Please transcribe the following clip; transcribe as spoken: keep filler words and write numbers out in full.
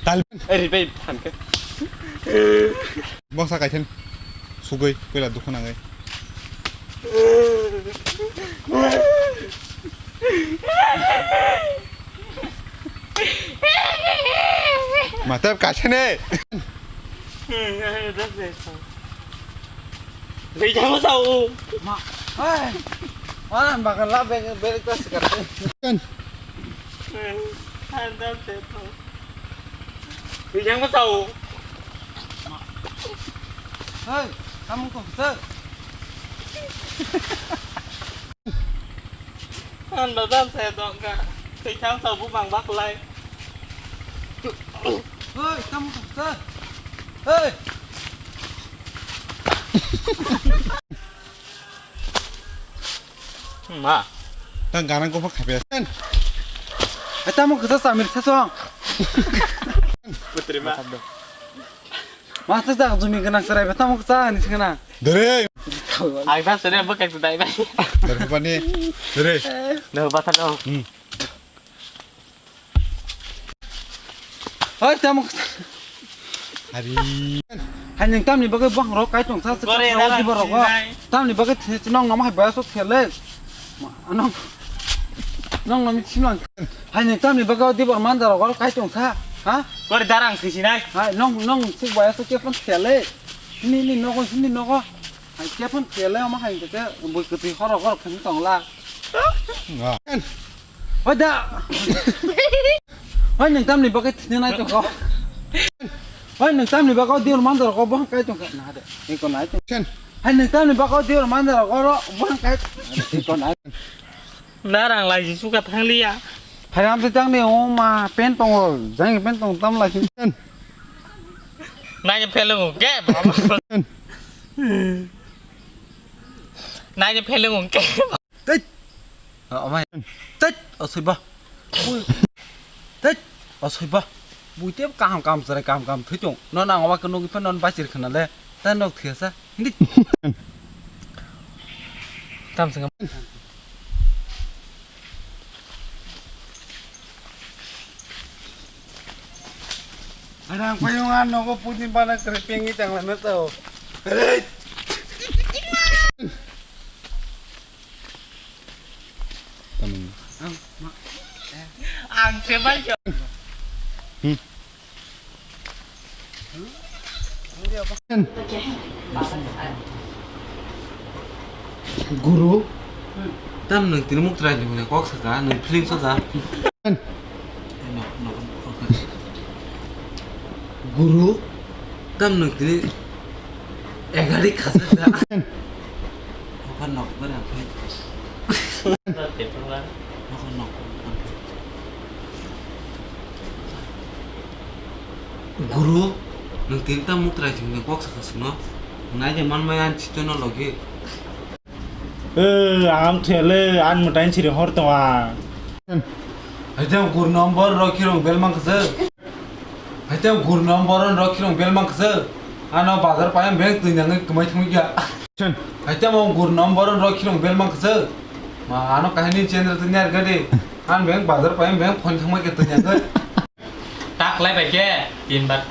Tal. Eri bai thanke. Boksa kaithen sugui puila dukhu nangai. Mata kasane. Rijang sao. Ma, hai. Mana bakal la beng beng tas karte. Kan. Rijang sao. Hei, kamu kok besar? Kan bazar saya dong ka. Saya cang tahu bang bak lai. Hei, kamu kok besar? Hei. Ma. Tang ganang ko phak khape. Ai tamo kisa samir sasong. Putri ma. Masa jak jumi gwnang chwrai ba tamo kwchang ni singna. Dere. Ang ta sere bo kai dai bai. Dere bani. Dere. No ba ta no. Hmm. Hoi tamo kwchang. Hari. Hai nang tamni bagwi bang rok kai tong sa sa. Gore sa dara di borok. Sinai. Tamni bagwi thini nong nama hai ba so thele. Nong. Nong nami chimang. Hai nang tamni bagwi di bor mandar rok kai tong sa. Ha? Gore darang sisinai. Hai nong nong sik ba so ke pon thele. Ni ni nogo ni nogo. Hai khe phone khele ama hai khe bui kwtwi horok horok khe tong la. Nga. Hoi da. Hoi nang tamni bagwi thini nai tong kho. Hoi nang tamni bagwi diyor mandar ko bohang kai tong kha na de. Iko nai tong. Chen. Hai nang tamni bagwi diyor mandar ko ro bohang kai. Iko nai. Narang lai ji suka thang liya. Hai am se tang ni o ma pen tong o. Jang pen tong tam lai. Chen. Nai je phele mo ke. Chen. Nai je phele mo ke. Tet. O mai. Tet. O soi ba. Tet. O soi ba. Bui te kaham kaham chwrai kaham kaham thwi tong. No nang wa ke nogi phan non bachir khna le. Ta nok thia sa. Hindi. Tam sing. Arang payung an nogo putin bana kre pengi tang la meto. Hei. Tamam. Ang ma. Ang se bai. Hmm. Guru, tam nwng tini muk trai ni hwnwi kok saka, nwng feeling soda. Guru, tam nwng tini egari khasaka. Nokha nok bwrang phai. Nokha nok. Guru, nwng tini ta muk trai chwngno kok saka sino. Nai de man maya an chito no logi. Eh, ang thele, an mutain chiri hor tonga. Haite gur number rok khirong bel mang khase. Haite gur number rok khirong bel mang khase. Ano bazar payam beng twi nang kwmai thumui kya. Haite mo gur number rok khirong bel mang khase. Ma ano kahini chendra twi nyar gade. An beng bazar payam beng phone thangmai kya twi nang. Tak lai bai ke tin bar.